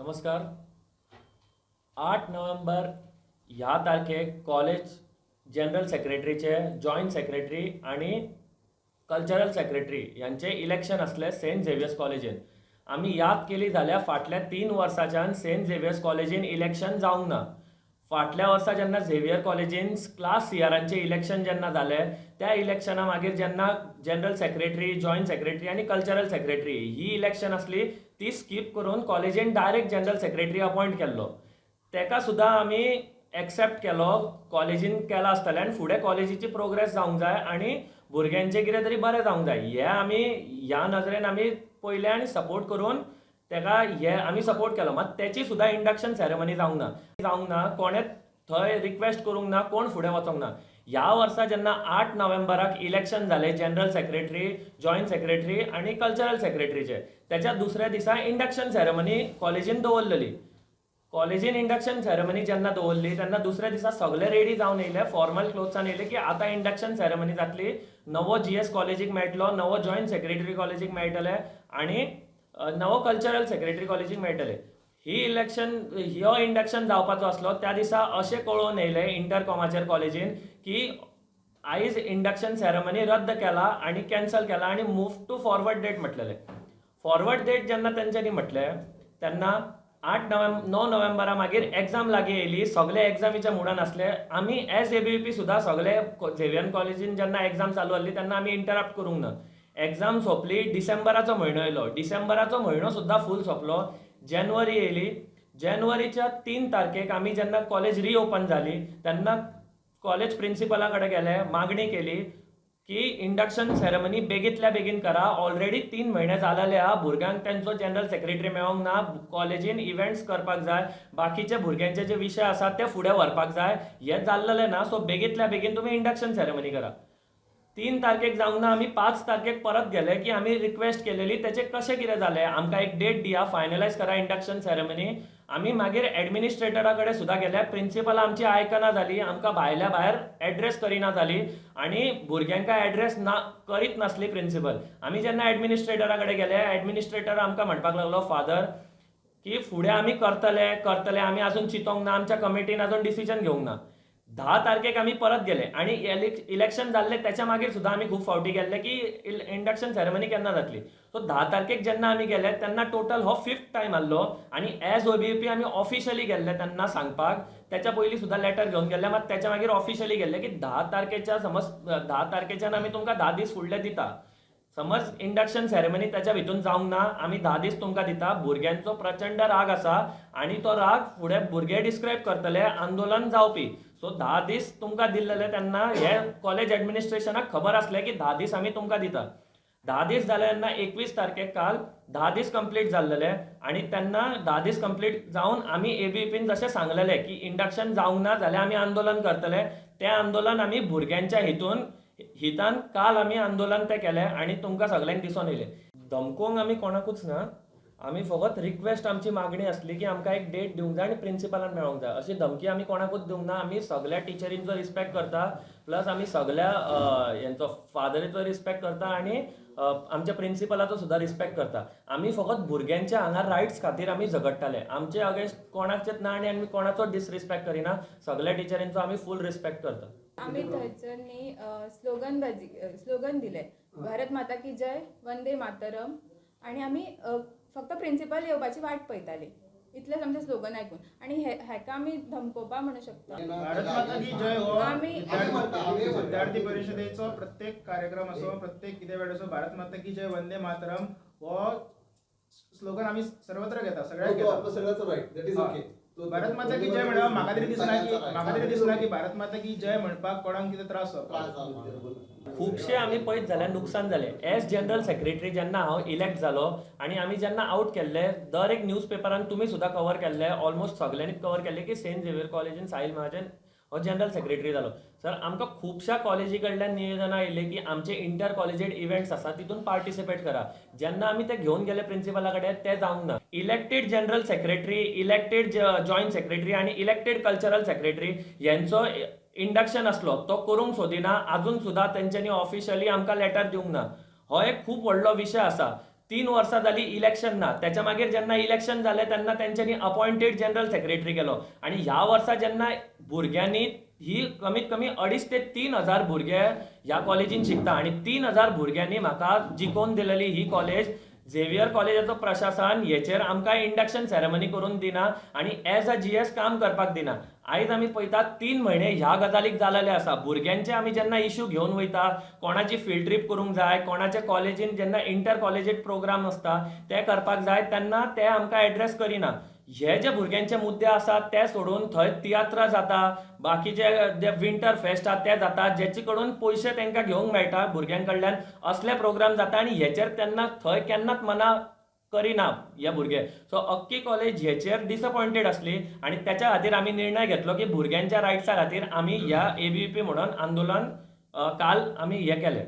नमस्कार. 8 नोव्हेंबर ह्या तारखेक कॉलेज जनरल सेक्रेटरीचे, जॉयंट सेक्रेटरी आनी कल्चरल सेक्रेटरी यांचे इलेक्शन आसलें सेंट झेवियर्स कॉलेजीन. आमी याद केली जाल्यार फाटल्या 3 वर्साच्यान सेंट झेवियर्स कॉलेजीन इलेक्शन जावंक ना. फाटल्या वर्सा जेन्ना झेवियर कॉलेजीन क्लास सीआरांचें इलेक्शन जेन्ना जालें, त्या इलेक्शना मागीर जेन्ना जनरल सेक्रेटरी, जॉयंट सेक्रेटरी आनी कल्चरल सेक्रेटरी ही इलेक्शन आसली, ती स्कीप करून कॉलेजीन डायरेक्ट जनरल सेक्रेटरी अपॉयंट केल्लो. तेका सुद्दां आमी एक्सेप्ट केलो, कॉलेजीन केला आसतलें आनी फुडें कॉलेजीची प्रोग्रेस जावंक जाय आनी भुरग्यांचें कितें तरी बरें जावंक जाय हें आमी ह्या नजरेन आमी पयलें आनी सपोर्ट करून तेका हे आमी सपोर्ट केलो. मात तेची सुद्दां इंडक्शन सेरेमनी जावंक ना, जावंक ना. कोणेच थंय रिक्वेस्ट करूंक ना, कोण फुडें वचोंक ना. ह्या वर्सा जेन्ना 8 नोव्हेंबराक इलेक्शन जालें जनरल सेक्रेटरी, जॉयंट सेक्रेटरी आनी कल्चरल सेक्रेटरीचे, त्याच्या दुसऱ्या दिसा इंडक्शन सेरेमनी कॉलेजीन दवरलेली. कॉलेजीन इंडक्शन सेरेमनी जेन्ना दवरली तेन्ना दुसऱ्या दिसा सगळे रेडी जावन येयले, फॉर्मल क्लोथ्सान येयले की आतां इंडक्शन सेरेमनी जातली, नवो जीएस कॉलेजीक मेळटलो, नवो जॉयंट सेक्रेटरी कॉलेजीक मेळटले आनी नवो कल्चरल सेक्रेटरी कॉलेजीक मेळटले. ही इलेक्शन, हो इंडक्शन जावपाचो आसलो त्या दिसा अशें कळोवन येयलें इंटरकॉमाचेर कॉलेजीन की आयज इंडक्शन सेरेमनी रद्द केला आनी कॅन्सल केला आनी मूव टू फॉरवर्ड डेट म्हटलेलें. फॉरवर्ड डेट जेन्ना तेंच्यांनी म्हटलें तेन्ना 8 नोव्हेंबर, 9 नोव्हेंबरा मागीर एग्जाम लागीं येयली. सगळे एग्जामीच्या मुडान आसले. आमी एज एबीव्हीपी सुद्दां सगळे झेवियर कॉलेजीन जेन्ना एग्जाम चालू आहली तेन्ना आमी इंटरप्ट करूंक ना. एग्जाम सोंपली, डिसेंबराचो म्हयनो येयलो. डिसेंबराचो म्हयनो सुद्दां फूल सोंपलो, जानेवारी येयली. जानेवारीच्या 3 तारखेक आमी जेन्ना कॉलेज रिओपन जाली तेन्ना कॉलेज प्रिन्सिपला कडेन गेले, मागणी केली की इंडक्शन सेरेमनी बेगींतल्या बेगीन करा. ऑलरेडी 3 म्हयने जालेले आहा, भुरग्यांक तेंचो जनरल सेक्रेटरी मेळोंक ना. कॉलेजीन इव्हेंट्स करपाक जाय, बाकीचे भुरग्यांचे जे विशय आसात ते फुडें व्हरपाक जाय. हें जाल्लेलें ना, सो बेगींतल्या बेगीन तुमी इंडक्शन सेरेमनी करा. 3 तारखेक जावंक ना. आमी 5 तारखेक परत गेले की आमी रिक्वेस्ट केलेली तेचें कशें कितें जालें, आमकां एक डेट दिया, फायनलायज करा इंडक्शन सेरेमनी. आमी मागीर एडमिनिस्ट्रेटरा कडेन सुद्दां गेले. प्रिन्सिपल आमची आयकना जाली, आमकां भायल्या भायर एड्रेस करिना जाली आनी भुरग्यांक एड्रेस ना करीत नासली प्रिन्सिपल. आमी जेन्ना एडमिनिस्ट्रेटरा कडेन गेले, एडमिनिस्ट्रेटर आमकां म्हणपाक लागलो फादर की फुडें आमी करतले, करतले, आमी अजून चिंतोंक ना, आमच्या कमिटीन अजून डिसिजन घेवंक ना. 10 तारखेक आमी परत गेले आनी इलेक्शन जाल्लें त्याच्या मागीर सुद्दां आमी खूब फावटी गेल्ले की इंडक्शन सेरेमनी केन्ना जातली. सो 10 तारखेक जेन्ना आमी गेले तेन्ना टोटल हो फिफ्थ टायम आहलो आनी एज ओबीव्हीपी आमी ऑफिशियली गेल्ले तेन्ना सांगपाक. त्याच्या पयलीं सुद्दां लेटर घेवन गेल्ले, मात त्याच्या मागीर ऑफिशियली गेल्ले की 10 तारखेच्या, समज 10 तारखेच्यान आमी तुमकां 10 दीस फुडले दिता. समज इंडक्शन सेरेमनी त्याच्या भितून जावंक ना, आमी 10 दीस तुमकां दिता. भुरग्यांचो प्रचंड राग आसा आनी तो राग फुडें भुरगे डिस्क्रायब करतले, आंदोलन जावपी. सो 10 दीस तुमकां दिल्लेले तेन्ना हे कॉलेज एडमिनिस्ट्रेशनाक खबर आसलें की 10 दीस आमी तुमकां दिता. 10 दीस जाले तेन्ना 21 तारखेक काल 10 दीस कंप्लीट जाल्लेले आनी तेन्ना 10 दीस कंप्लीट जावन आमी एबीव्हीपीन जशें सांगलेलें की इंडक्शन जावंक ना जाल्यार आमी आंदोलन करतले, तें आंदोलन आमी भुरग्यांच्या हितान काल आमी आंदोलन तें केलें आनी तुमकां सगल्यांक दिसून येयलें. धमकोवंक आमी कोणाकूच ना. आमी फकत रिक्वेस्ट, आमची मागणी आसली की आमकां एक डेट दिवंक जाय आनी प्रिन्सिपलान मेळोंक जाय. अशी धमकी आमी कोणाकूच दिवंक ना. आमी सगल्या टिचरींचो रिस्पेक्ट करता, प्लस आमी सगल्या हेंचो फादरीचो रिस्पेक्ट करता आनी आमच्या प्रिन्सिपलाचो सुद्दां रिस्पेक्ट करता. आमी फकत भुरग्यांच्या हांगा रायट्स खातीर आमी झगडटाले. आमचे अगेन्स्ट कोणाचेच ना आनी आमी कोणाचो डिसरिस्पेक्ट करिना. सगल्या टिचरींचो आमी फूल रिस्पेक्ट करता. आमी थंयसर न्ही स्लोगन बाजी, स्लोगन दिले, भारत माता की जय, वंदे मातरम आनी आमी फक्त प्रिन्सिपल येवपाची वाट पळयताली. इतलेंच आमचें स्लोगन आयकून आनी हे हेका आमी धमकोवपा म्हणू शकता. भारत माता की जय हो विद्यार्थी परिषदेचो प्रत्येक कार्यक्रम असो, प्रत्येक कितें वेळ असो, भारत माता की जय, वंदे मातरम हो स्लोगन आमी सर्वत्र घेता, सगळ्याक तो घेता. आपलो सगळ्याचो right, that is okay. Bharat माता की जय म्हणल्यार म्हाका तरी दिसना की भारत माता की जय म्हणपाक कोणाक कितें त्रास जावपाक. खुबशे आमी पळयत जाल्यार नुकसान जालें. एज जनरल सेक्रेटरी जेन्ना हांव इलेक्ट जालो आनी आमी जेन्ना आवट केल्ले, दर एक न्यूज पेपरान तुमी सुद्दां कवर केल्ले, ऑलमोस्ट सगल्यांनीच कवर केल्ले की सेंट झेवियर कॉलेजीन साहिल महाजन हो जनरल सेक्रेटरी जालो. सर, आमकां खुबश्या कॉलेजी कडल्यान निवेदनां येयली की आमचे इंटर कॉलेजीएट इव्हेंट्स आसा, तितून पार्टिसिपेट करा. जेन्ना आमी ते घेवन गेले प्रिन्सिपला कडेन, ते जावंक ना. Elected general secretary, elected joint secretary आनी इलेक्टेड कल्चरल सेक्रेटरी यांचो इंडक्शन आसलो, तो करूंक सोदिना. अजून सुद्दां तेंच्यांनी ऑफिशियली आमकां लेटर दिवंक ना. हो एक खूब व्हडलो विशय आसा. 3 वर्सां जालीं इलेक्शन ना. त्याच्या मागीर जेन्ना इलेक्शन जालें तेन्ना तेंच्यांनी अपॉयंटेड जनरल सेक्रेटरी केलो आनी ह्या वर्सा जेन्ना भुरग्यांनी ही कमीत कमी 2.5 ते 3 हजार भुरगे ह्या कॉलेजीन शिकता आनी 3000 भुरग्यांनी म्हाका जिखोवन दिलेली ही कॉलेज, झेवियर कॉलेजाचो प्रशासन हेचेर आमकां इंडक्शन सेरेमनी करून दिना आनी एज अ जीएस काम करपाक दिना. आयज आमी पळयतात, 3 म्हयने ह्या गजालीक जालेले आसा. भुरग्यांचे आमी जेन्ना इशू घेवन वयता, कोणाची फिल्ड ट्रीप करूंक जाय, कोणाच्या कॉलेजीन जेन्ना इंटर कॉलेजीट प्रोग्राम आसता ते करपाक जाय, तेन्ना ते आमकां एड्रेस करिना. हे जे भुरग्यांचे मुद्दे आसात ते सोडून थंय तियात्र जाता, बाकीचे जे विंटर फेस्ट आहा ते जाता, जेचे कडून पयशे तांकां घेवंक मेळटा भुरग्यां कडल्यान, असले प्रोग्राम जाता आनी हेचेर तेन्ना थंय केन्नाच मना करिना हे भुरगे. सो अख्खी कॉलेज हेचेर डिसपॉयंटेड आसली आनी त्याच्या खातीर आमी निर्णय घेतलो की भुरग्यांच्या रायट्सा खातीर आमी ह्या एबीवीपी म्हणून आंदोलन काल आमी हे केलें.